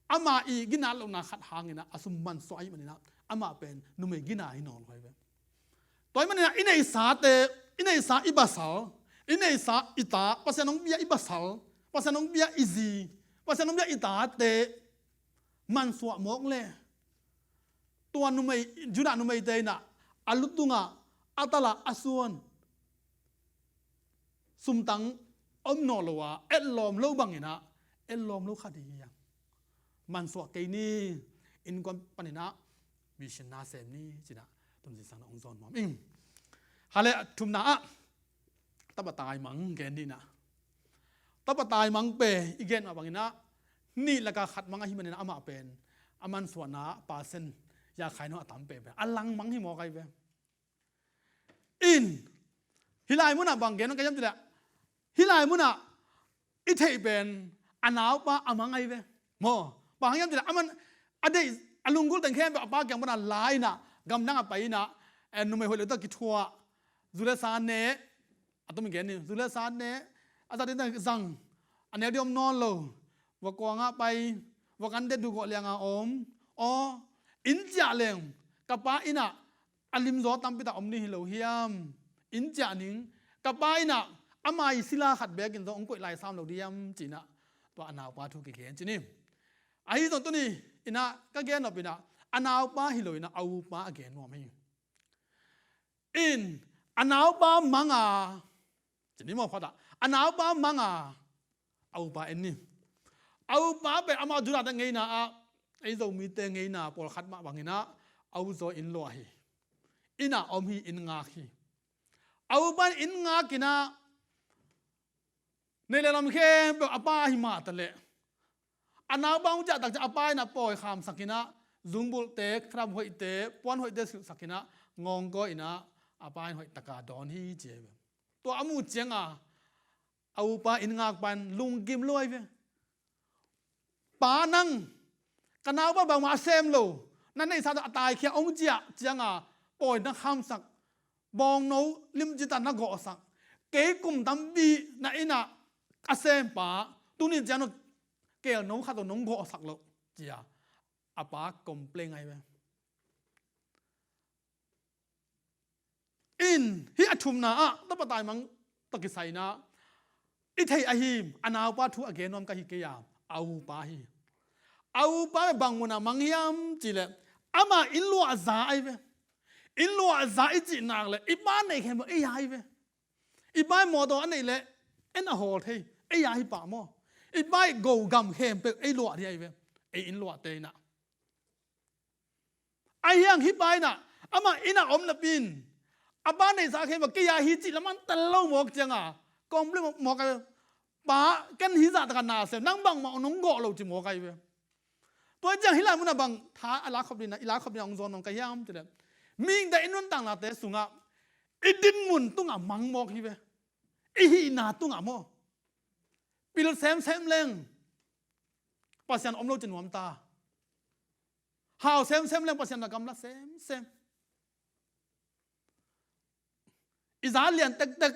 ama i gina lohna khat hanginah a sum mansuah ahi maninah amah pen numei gina hi nawn lo ahi ve. Tua hi maninah i neihsate, i neihsa i pasal, I neihsa i ta, Pasian hong pia i pasal, Pasian hong pia i zi, Pasian hong pia i tate mansuah mawk le, tua numei, Judah numeite in ah a lu tungah a tala a suan sumtang om nawn lo a, etlawm lo bangin ah etlawm lo kha ding hi hang. Mansuah kei ni, innkuan panin ah mission na sem ni, ci-in ah tun zingsang na hong zawn nuam ing. Hale, a thumna ah tapa taimang gen ni in ah. Tapa taimang pen i gen mah bangin ah nih lakah khat mang ahih manin ah amah pen a mansuahna percent, yakhai no a tam pen pen a langmang hi mawk ahi ve. In, hih lai munah bang gen ka hiam cih leh, hih lai munah i theih pen a naupa a mang ahi ve. Maw, bang hang hiam cih leh, a man, a deih, a lunggulh teng khempeuh a pa kiang pan a la in ah, gamdang a pai in ah, eh, numei hoih lo tawh kithuah, zu le sa ne, a tom in gen ni, zu le sa ne, a zat in zang, a nek ding om nawn lo, va kuangah pai, va kan dek duhgawh liangah om, aw, inn ciah leng, ka pa inn ah a limzaw tampi tak om ni hi lo hiam? Inn ciah ning, ka pa inn ah a mai sila khat beek in zong hong koih lai sam lo ding hiam, ci-in ah tua a naupa thu kigen ci ni. Ahi zong tuni in ah ka gen nop in ah a naupa hi lo in ah a upa a gen nuam hi. In, a naupa mang a, ci ni maw, phawt ah, a naupa mang a, a upa en ni. A upa pen amah Judah te ngeina ah, ei Zomite ngeina pawlkhat mah bangin ah a u zaw inn luah hi. Inn ah om hi, inn ngak hi. A upa in inn ngak in ah, neih le lam khempeuh a pa hi mah ta leh, a naupa hong ciah tak ciang a pa in ah pawi khamsak in ah, zungbulhte, khrap hoihte, puan hoihte silhsak in ah, ngawngkawi in ah a pa in hoih taka dawn hi, ci hi ve. Tua a muh ciang a, a upa inn ngakpa in lungkim lo ahi ve. Pa nang, ka naupa bangmah a sem lo, na neihsa tawh a taikhia hong ciah ciang a, pawi na khamsak, bawngno limci tak na gawhsak, kei kum tampi na inn ah a sempa, tuni ciang no kelno khat zong nong gawhsak loh, ci-a a pa complain ahi ve. In, hih a thumna ah tapa taimang tawh kisai in ah i theih ahi, a naupa thu a gen nuam ka hi kei a, a upa hi. A upa bang munah mang hiam cih leh, amah inn luahza ahi ve. Inn luahza i cih nak leh i pa neih khempeuh ei a hi ve. I pa in mawtaw a neih leh en a hawl thei, ei a hi pah maw. I pa in gogam khempeuh ei luah ding ahi ve. Ei inn luahte in ah. Ahi hang hih pa in ah, amah inn ah om napi in, a pa neihsa khempeuh kei a hi cih lam a tel lo mawk ciang a, complain mawk a, pa, ken hih zah tak a na sem, nang bangmah nong gawh lo ci mawk ahi ve. Tua ciang hih lai munah bang tha a la khop ding a, i la khop ding a hong zawn nuam ka hiam cih leh, mihingte i nuntaknate sungah i dinmun tungah mang mawk hi ve. I hihna tungah maw. Pil semsem leng Pasian om lo ci nuam ta. Hau semsem leng Pasian na gamla semsem. I za lian tektek,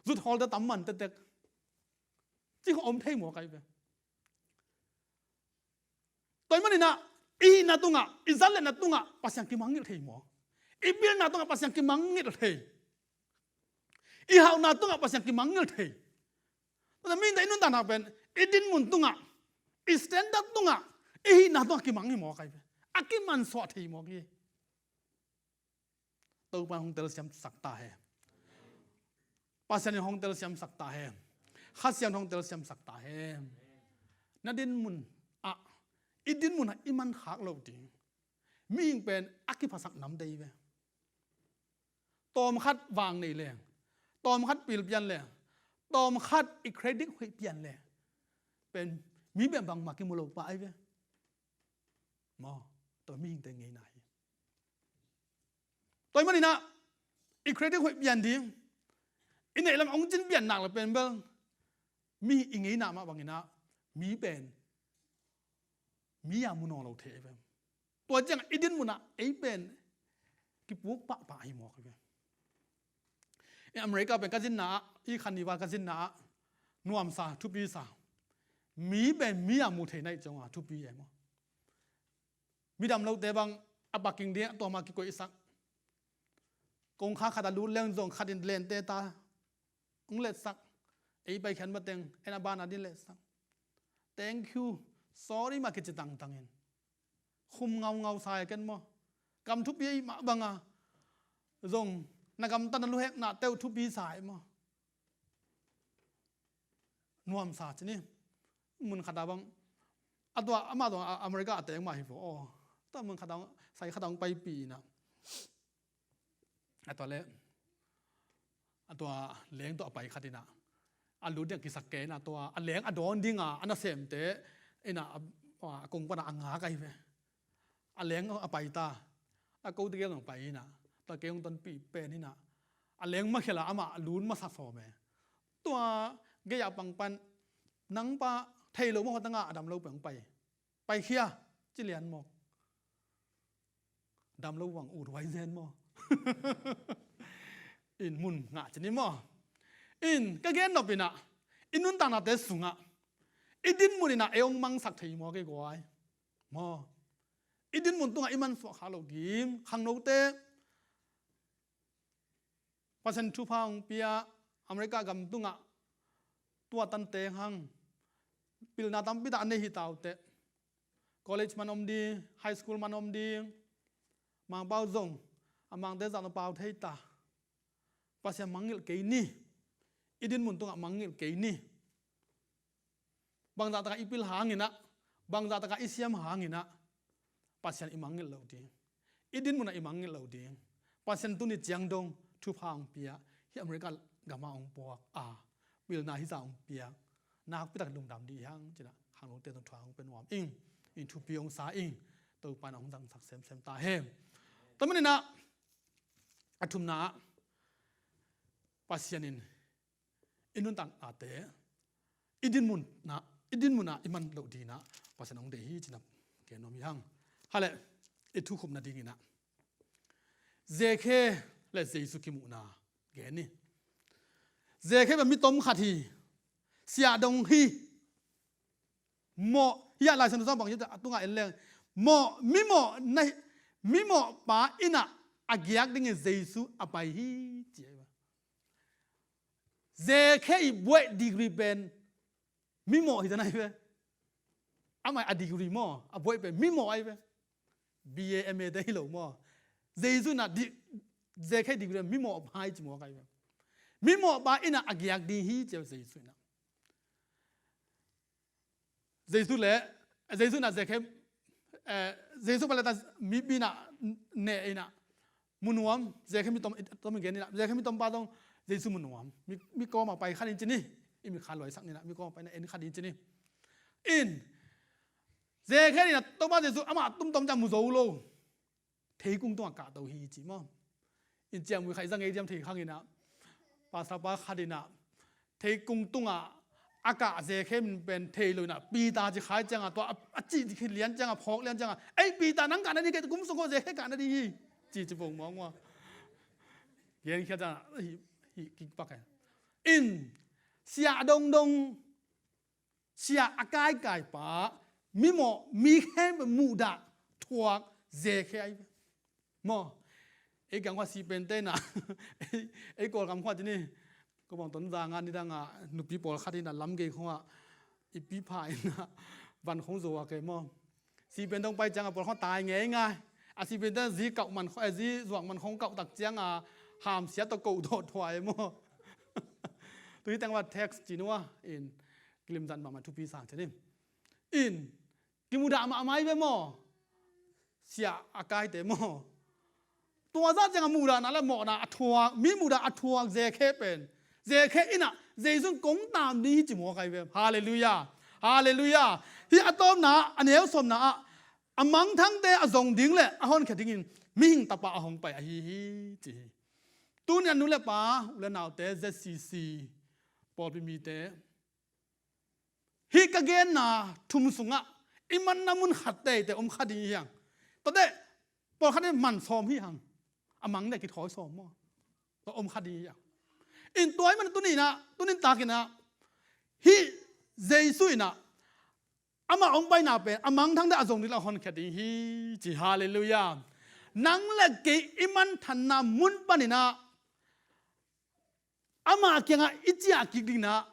zut hawlte tam man tektek, ci khong om thei mawk ahi ve. Tua ahih manin ah i hihna tungah, i za lianna tungah Pasian kimangngilh thei mawk. I pilna tungah Pasian kimangngilh thei. I hauhna tungah Pasian kimangngilh thei. Tua mihingte i nuntakna pen i dinmun tungah, i standard tungah, i hihna tungah kimang hi mawk ahi ve. A kimansuah thei mawk hi. Topa in hong telsiamsak ta hen. Pasian in hong telsiamsak ta hen. Kha Siangtho in hong telsiamsak ta hen. Na dinmun ah, i dinmun ah i mankhak loh ding mihing pen a kiphasak nam dei ve. Tawmkhat vang nei leng, tawmkhat pil pian leng, tawmkhat i credit hoih pian leng pen mi pen bangmah kimu lo pah ahi ve. Maw, tua mihingte ngeina hi. Tua ahih manin ah i credit hoih pian ding, i neih lam hong cin pian nak leh pen bel mi i ngeina mah bangin ah mi pen mi a mu nawn lo thei ahi ve. Tua ciangah i dinmun ah ei pen kipuk pahpah ahi mawk ahi ve. I America pen ka zinna ah, i khan ni val ka zinna ah nuamsa, thupisa, mi pen mi a mu thei na hih ciangah thupi ahi maw. Midam lote bang a parking ding ah tuam a kikoihsak. Kongkhak khat a lut leng zong khat in lente ta. hong letsak. Ei paikhian mateng en a ban a din letsak. Thank you, sorry mah kici tangtangin. Khum ngaungau sa e ken maw. Kam thupi ei mah banga zong na gamtat na luhekna teuh thupi sa e maw. Nuamsa ci ni. Mun khata bang a tua amah tua America a teng mah hi vo aw. Tua mun khata sai khata hong paipi inah a tua le a tua leng tua a pai khat inah a lut ding a kisak ke inah tua a leng a dawn dinga a nasemte inah a kong pana a ngak ahi ve. A leng a pai ta. A kote gel nong pai inah tua kei hong tonpih pen inah a leng makhiala amah a lun masa sawm e. Tua gei a pang pan nang pa thei lo maw hotanga a dam lo peng pai. Paikhia ci lian mawk. Dam lo vang ut huai zen maw. In mun ngah ci ni maw. In ka gen nop inah i nuntaknate sungah i dinmun inah ei hong mangsak thei maw kei guai. Maw i dinmun tungah i mansuah kha lo kim khangnote Pasian thupha hong pia America gam tungah tua tante hang pilna tampi tak a nei hi taute. College man om ding, high school man om ding. Mangpau zong a mangte zah na pau thei ta. Pasian mangngilh kei ni. I dinmun tungah mangngilh kei ni. Bangzah takah i pil hanginah bangzah takah i siam hanginah Pasian i mangngilh loh ding. I dinmunah i mangngilh loh ding. Pasian tuni ciang dong thupha hong pia hi America gamah hong puak a pilna hizah hong piak nakpi tak lungdam dih hiang cinah khangnote tawh thupha hong pia nuam ing. In thupi hong sa ing. Topa na hong zangsak semsem ta hen. Tua maninah a thumna ah Pasian in i nuntaknate i dinmunah i dinmunah i man loh dinah Pasian hong deih hi cinah gen nuam hi hang. Hale i thukhupna dinginah Zekhe le Jesu kimuhna gen ni. Zekhe bang mi tom khat hi. Siah dong hi. Mawh hi a Lai Siangtho sangpang hi a tungah en leng mawh mimawh na hi. Mimawh pa innah a giak dingin Jesu a pai hi ci ahi. Zekhe i buaih degree pen mimawh hi ta na hi ve. Amah a degree maw a buaih pen mimawh ahi ve. B A M A te hi lo maw. Jesu innah Zekhe degree mimawh pa hi ci mawk ahi ve. Mimawh pa innah a giak ding hi ci a Jesu innah. Jesu le Jesu innah Zekhe Jesu pa le ta mipi innah neh innah mu nuam. Zekhe mi tom tom gen innah Zekhe mi tom pa zong Jesu mu nuam. Mi kawmah pai khat in ci ni. I mi kha luaisak ninah mi kawmah pai na en khat in ci ni. In Zekhe innah Topa Jesu amah tumtom ciang mu zo lo. Theikung tungah kahto hi ci maw. In ciang mui khaih za ngei diam thei khanginah pastor pa khatinah theikung tungah a kah Zekhe min pen thei lo inah Peter ci khai ciangah tua a cih lian ciangah phawk lian ciangah ei Peter nang kahna ding kei kum sungkhaw Zekhe kahna ding hi ci ci pong mawngmawng. Genkhia ciangah hih kikpak e. In siah dongdong siah a kaikaipa mimawh mi khempeuh muhdah thuak Zekhe ahi ve. Maw ei kiang khua sih pente innah ei Kawlgam khua ci ni. Ko bang Tonzangah nidangah nupi pawlkhat innah lamgei khongah i pipha innah van khong zo a kei maw. Sih pen dong pai ciangah pawlkhong tai ngeingai. A sih pente zi kauh man zi zuak man khong kauh tak ciangah hamsia tawh koh dawh thuai maw. Tuhi tengah text ci nua in kilimzat mahmah thupi sang ci ni. In kimudah mahmah hi ve maw. Siah a kaite maw. Tua zah ciangah muhdahna le mawhna a thuak mi muhdah a thuak Zekhe pen Zekhe innah Jesu in kong tam ding hi ci mawk ahi ve. Halleluiah. Halleluiah. Hih a tawpna a neu sawmna ah a mangthangte a zong ding le a honkhia dingin mihing tapa a hong pai ahi hi ci hi. Tuni a nu le pa u le naute Z C C pawlpi mite hih ka genna thum sungah i manna mun khat teite om kha ding hi hang. Tate pawlkhat in man sawm hi hang. A mang le kithawi sawm maw. Tua om kha ding hi hang. In tua i man tuninah tunin takinah hih Jesu innah amah hong paina pen a mangthangte a zong ding le a honkhia ding hi ci. Halleluiah. Nang le kei i manthanna mun paninah Ama kiangah i ciah kik dingin ah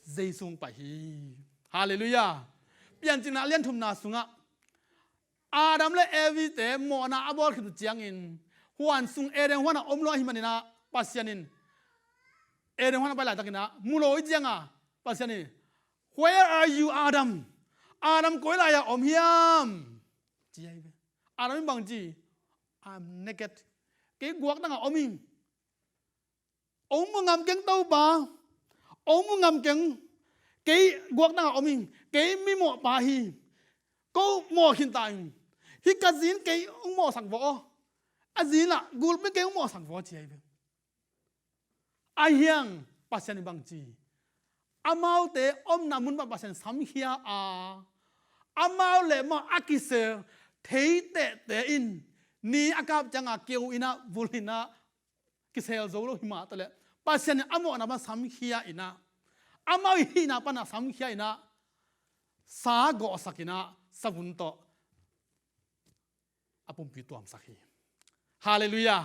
Jesu hong pai hi. Halleluiah. Piancilna a lian thumna sungah Adam le Evi te mawhna a bawl khit uh ciangin huan sung Eden huan ah om lo ahih manin ah Pasian in Eden huan ah pai laitakin ah mu lo ahih ciangin Pasian in, "Where are you, Adam? Adam koi lai-ah om hiam?" ci ahi ve. Adam in bang ci? "I'm naked. Kei guak dangah om ing. Ong mu ngam keng Topa. Ong mu ngam keng. Kei guak dangah om ing. Kei mi mawhpa hi. Ko mawh khin ta ing. Hih ka zi in kei ong mawhsak vua aw. A zi in ah gulpi kei ong mawhsak vua," ci ahi ve. Ahi hang Pasian in bang ci? Amaute omna mun pan Pasian samkhia a, amau le amau a kisel thei tehteh in ni a kap ciangin keu in ah vul in ah kisel zo lo hi mah taleh Pasian in a mawhna pan samkhia in ah, amau i hihna pan ah samkhia in ah sa gawhsak in ah savun tawh a pumpi tuamsak hi. Halleluiah.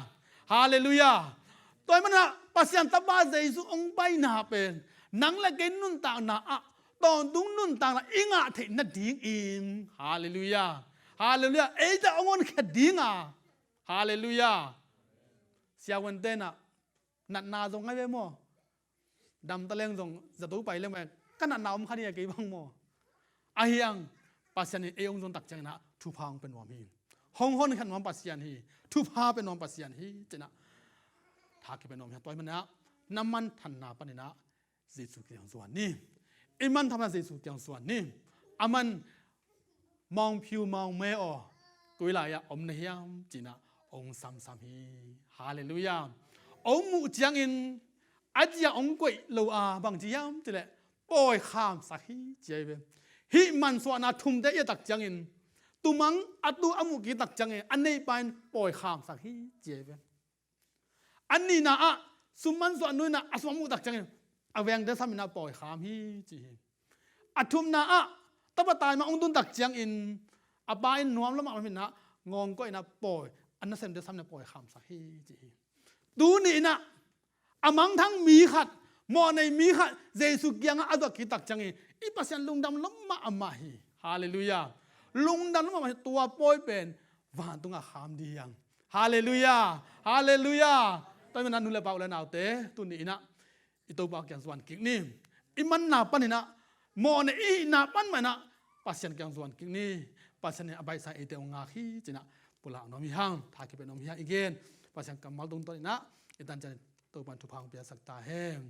Halleluiah. Tua ahih manin ah Pasian Tapa Jesu hong paina pen nang le kei nuntakna ah tawntung nuntakna i ngah theih nadingin, halleluiah, halleluiah, eite hong honkhia ding a, halleluiah. Siavuante in ah natna zong ngai ve maw? Dam ta leng zong zato pai leng bang ka natna om kha ding a kei bang maw? Ahi hang Pasian in ei hong zon tak ciangin ah thupha hong pia nuam hi. Hong honkhiat nuam Pasian hi. Thupha pia nuam Pasian hi ci-in ah tha kipia nuam hi. Tua ahih manin ah na manthanna panin ah Jesu kiang zuan ni. I manthanna Jesu kiang zuan ni. Aman mawngphiu mawngme aw, koi lai-ah om na hiam ci-in ah hong samsam hi. Halleluiah. Hong muh ciangin a zi-ah hong koih lo a bang ci hiam cih leh pawikhamsak hi ci ahi ve. Hih mansuahna thumte i et tak ciangin tumang a tu a muh kik tak ciangin a neipa in pawikhamsak hi ci ahi ve. A nihna ah sum mansuah nu in ah a sum a muh tak ciangin a vengte sam in ah pawikham hi ci hi. A thumna ah tapa tai mah hong tun tak ciangin a pa in nuam lamah om in ah ngawngkawh in ah pawi, a nasemte sam in ah pawikhamsak hi ci hi. Tuni in ah a mangthang mi khat, mawhnei mi khat Jesu kiangah a zuak kik tak ciangin i Pasian lungdam lua mahmah hi. Halleluiah. Lungdam lua mahmah hi. Tua pawi pen vantungah kham ding hi hang. Halleluiah. Halleluiah. Tua ahih manin ah nu le pa, u le naute, tuni in ah i Topa kiang zuan kik ni. I manna panin ah, mawhnei i hihna pan mah in ah Pasian kiang zuan kik ni. Pasian in a baihsa eite hong ngak hi ci-in ah pulak nuam hi hang. Tha kipia nuam hi hang. I gen Pasian kammal tungtawn in ah i tan ciang Topa'n thupha hong piaksak ta hen.